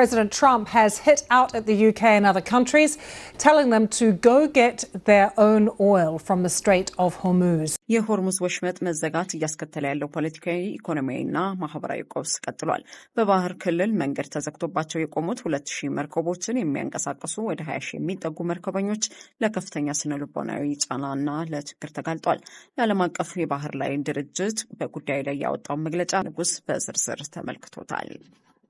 President Trump has hit out at the UK and other countries, telling them to go get their own oil from the Strait of Hormuz. የሆርሙዝ ወሽመጥ መዘጋት እያስከተለ ያለው ፖለቲካዊ፣ ኢኮኖሚያዊና ማህበራዊ ቀውስ ቀጥሏል። በባህር ክልል መንገድ ተዘግቶባቸው የቆሙት 2000 መርከቦችን የሚያንቀሳቅሱ ወደ 20 ሺህ የሚጠጉ መርከበኞች ለከፍተኛ ስነልቦናዊ ጫናና ለችግር ተጋልጧል። የዓለም አቀፉ የባህር ላይ ድርጅት በጉዳዩ ላይ ያወጣውን መግለጫ ንጉስ በዝርዝር ተመልክቶታል።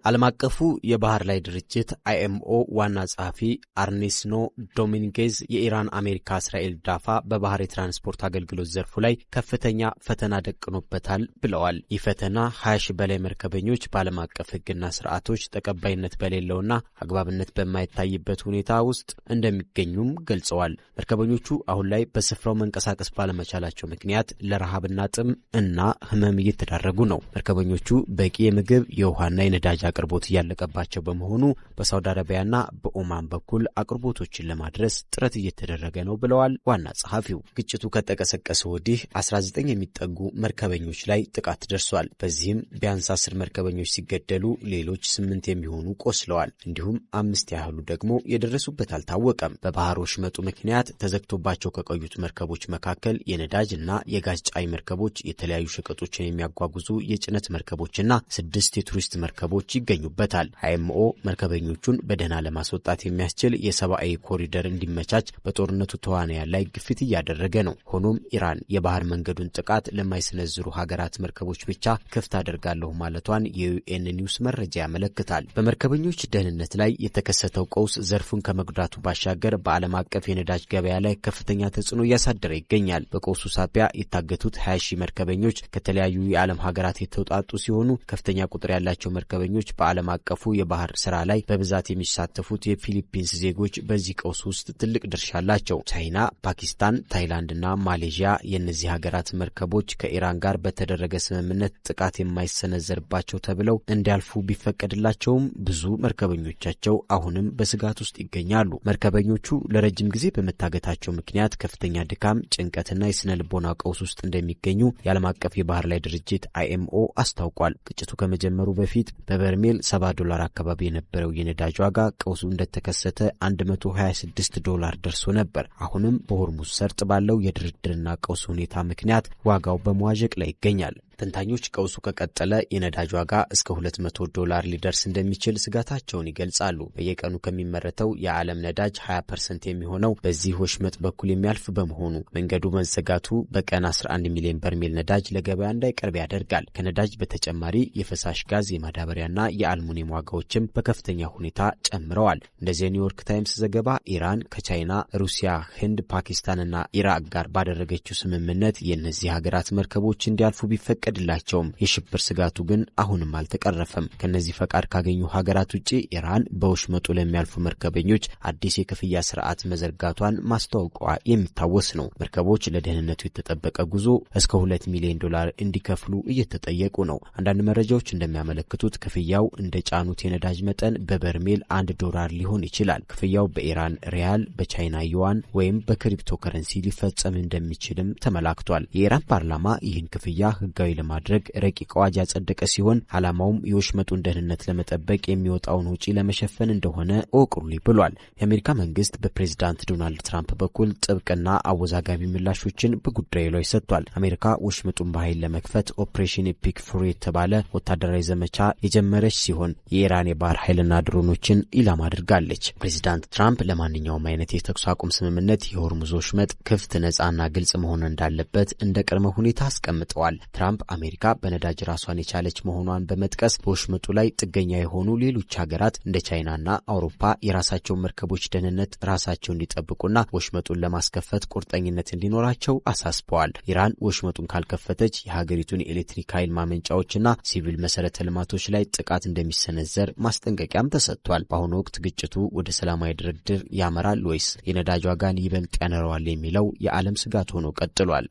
ዓለም አቀፉ የባህር ላይ ድርጅት አይኤምኦ ዋና ጸሐፊ አርኔስኖ ዶሚንጌዝ የኢራን፣ አሜሪካ፣ እስራኤል ዳፋ በባህር የትራንስፖርት አገልግሎት ዘርፉ ላይ ከፍተኛ ፈተና ደቅኖበታል ብለዋል። ይህ ፈተና 20 ሺህ በላይ መርከበኞች በዓለም አቀፍ ሕግና ስርዓቶች ተቀባይነት በሌለውና አግባብነት በማይታይበት ሁኔታ ውስጥ እንደሚገኙም ገልጸዋል። መርከበኞቹ አሁን ላይ በስፍራው መንቀሳቀስ ባለመቻላቸው ምክንያት ለረሃብና ጥም እና ህመም እየተዳረጉ ነው። መርከበኞቹ በቂ የምግብ፣ የውሃና የነዳጅ አቅርቦት እያለቀባቸው በመሆኑ በሳውዲ አረቢያና በኦማን በኩል አቅርቦቶችን ለማድረስ ጥረት እየተደረገ ነው ብለዋል ዋና ጸሐፊው። ግጭቱ ከተቀሰቀሰ ወዲህ 19 የሚጠጉ መርከበኞች ላይ ጥቃት ደርሷል። በዚህም ቢያንስ 10 መርከበኞች ሲገደሉ ሌሎች 8 የሚሆኑ ቆስለዋል። እንዲሁም 5 ያህሉ ደግሞ የደረሱበት አልታወቀም። በባህር ወሽመጡ ምክንያት ተዘግቶባቸው ከቆዩት መርከቦች መካከል የነዳጅ እና የጋዝ ጫኝ መርከቦች፣ የተለያዩ ሸቀጦችን የሚያጓጉዙ የጭነት መርከቦችና 6 የቱሪስት መርከቦች ይገኙበታል። አይኤምኦ መርከበኞቹን በደህና ለማስወጣት የሚያስችል የሰብአዊ ኮሪደር እንዲመቻች በጦርነቱ ተዋናያን ላይ ግፊት እያደረገ ነው። ሆኖም ኢራን የባህር መንገዱን ጥቃት ለማይሰነዝሩ ሀገራት መርከቦች ብቻ ክፍት አደርጋለሁ ማለቷን የዩኤን ኒውስ መረጃ ያመለክታል። በመርከበኞች ደህንነት ላይ የተከሰተው ቀውስ ዘርፉን ከመጉዳቱ ባሻገር በዓለም አቀፍ የነዳጅ ገበያ ላይ ከፍተኛ ተጽዕኖ እያሳደረ ይገኛል። በቀውሱ ሳቢያ የታገቱት 20 ሺህ መርከበኞች ከተለያዩ የዓለም ሀገራት የተውጣጡ ሲሆኑ ከፍተኛ ቁጥር ያላቸው መርከበኞች በዓለም አቀፉ የባህር ስራ ላይ በብዛት የሚሳተፉት የፊሊፒንስ ዜጎች በዚህ ቀውስ ውስጥ ትልቅ ድርሻ አላቸው። ቻይና፣ ፓኪስታን፣ ታይላንድ እና ማሌዥያ የእነዚህ ሀገራት መርከቦች ከኢራን ጋር በተደረገ ስምምነት ጥቃት የማይሰነዘርባቸው ተብለው እንዲያልፉ ቢፈቀድላቸውም ብዙ መርከበኞቻቸው አሁንም በስጋት ውስጥ ይገኛሉ። መርከበኞቹ ለረጅም ጊዜ በመታገታቸው ምክንያት ከፍተኛ ድካም፣ ጭንቀትና የስነ ልቦና ቀውስ ውስጥ እንደሚገኙ የዓለም አቀፍ የባህር ላይ ድርጅት አይኤምኦ አስታውቋል። ግጭቱ ከመጀመሩ በፊት በበርሜል 70 ዶላር አካባቢ የነበረው የነዳጅ ዋጋ ቀውሱ እንደተከሰተ 126 ዶላር ደርሶ ነበር። አሁንም በሆርሙዝ ሰርጥ ባለው የድርድርና ቀውስ ሁኔታ ምክንያት ዋጋው በመዋዠቅ ላይ ይገኛል። ተንታኞች ቀውሱ ከቀጠለ የነዳጅ ዋጋ እስከ 200 ዶላር ሊደርስ እንደሚችል ስጋታቸውን ይገልጻሉ። በየቀኑ ከሚመረተው የዓለም ነዳጅ 20% የሚሆነው በዚህ ወሽመጥ በኩል የሚያልፍ በመሆኑ መንገዱ መዘጋቱ በቀን 11 ሚሊዮን በርሜል ነዳጅ ለገበያ እንዳይቀርብ ያደርጋል። ከነዳጅ በተጨማሪ የፈሳሽ ጋዝ፣ የማዳበሪያና የአልሙኒየም ዋጋዎችም በከፍተኛ ሁኔታ ጨምረዋል። እንደ ዘ ኒውዮርክ ታይምስ ዘገባ ኢራን ከቻይና፣ ሩሲያ፣ ህንድ፣ ፓኪስታንና ኢራቅ ጋር ባደረገችው ስምምነት የእነዚህ ሀገራት መርከቦች እንዲያልፉ ቢፈቀድላቸውም የሽብር ስጋቱ ግን አሁንም አልተቀረፈም። ከነዚህ ፈቃድ ካገኙ ሀገራት ውጭ ኢራን በወሽመጡ ለሚያልፉ መርከበኞች አዲስ የክፍያ ስርዓት መዘርጋቷን ማስታወቋ የሚታወስ ነው። መርከቦች ለደህንነቱ የተጠበቀ ጉዞ እስከ 2 ሚሊዮን ዶላር እንዲከፍሉ እየተጠየቁ ነው። አንዳንድ መረጃዎች እንደሚያመለክቱት ክፍያው እንደ ጫኑት የነዳጅ መጠን በበርሜል 1 ዶላር ሊሆን ይችላል። ክፍያው በኢራን ሪያል፣ በቻይና ዩዋን ወይም በክሪፕቶ ከረንሲ ሊፈጸም እንደሚችልም ተመላክቷል። የኢራን ፓርላማ ይህን ክፍያ ህጋዊ ለማድረግ ረቂቅ አዋጅ ያጸደቀ ሲሆን ዓላማውም የወሽመጡን ደህንነት ለመጠበቅ የሚወጣውን ወጪ ለመሸፈን እንደሆነ እወቁልኝ ብሏል። የአሜሪካ መንግስት በፕሬዝዳንት ዶናልድ ትራምፕ በኩል ጥብቅና አወዛጋቢ ምላሾችን በጉዳዩ ላይ ሰጥቷል። አሜሪካ ወሽመጡን በኃይል ለመክፈት Operation Epic Fury የተባለ ወታደራዊ ዘመቻ የጀመረች ሲሆን የኢራን የባህር ኃይልና ድሮኖችን ኢላማ አድርጋለች። ፕሬዚዳንት ትራምፕ ለማንኛውም አይነት የተኩስ አቁም ስምምነት የሆርሙዝ ወሽመጥ ክፍት፣ ነጻና ግልጽ መሆን እንዳለበት እንደ ቅድመ ሁኔታ አስቀምጠዋል። ትራምፕ አሜሪካ በነዳጅ ራሷን የቻለች መሆኗን በመጥቀስ በወሽመጡ ላይ ጥገኛ የሆኑ ሌሎች ሀገራት እንደ ቻይናና አውሮፓ የራሳቸውን መርከቦች ደህንነት ራሳቸው እንዲጠብቁና ወሽመጡን ለማስከፈት ቁርጠኝነት እንዲኖራቸው አሳስበዋል። ኢራን ወሽመጡን ካልከፈተች የሀገሪቱን የኤሌክትሪክ ኃይል ማመንጫዎችና ሲቪል መሰረተ ልማቶች ላይ ጥቃት እንደሚሰነዘር ማስጠንቀቂያም ተሰጥቷል። በአሁኑ ወቅት ግጭቱ ወደ ሰላማዊ ድርድር ያመራል ወይስ የነዳጅ ዋጋን ይበልጥ ያነረዋል የሚለው የዓለም ስጋት ሆኖ ቀጥሏል።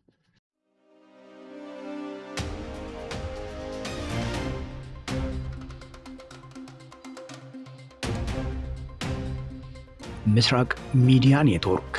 ምስራቅ ሚዲያ ኔትወርክ።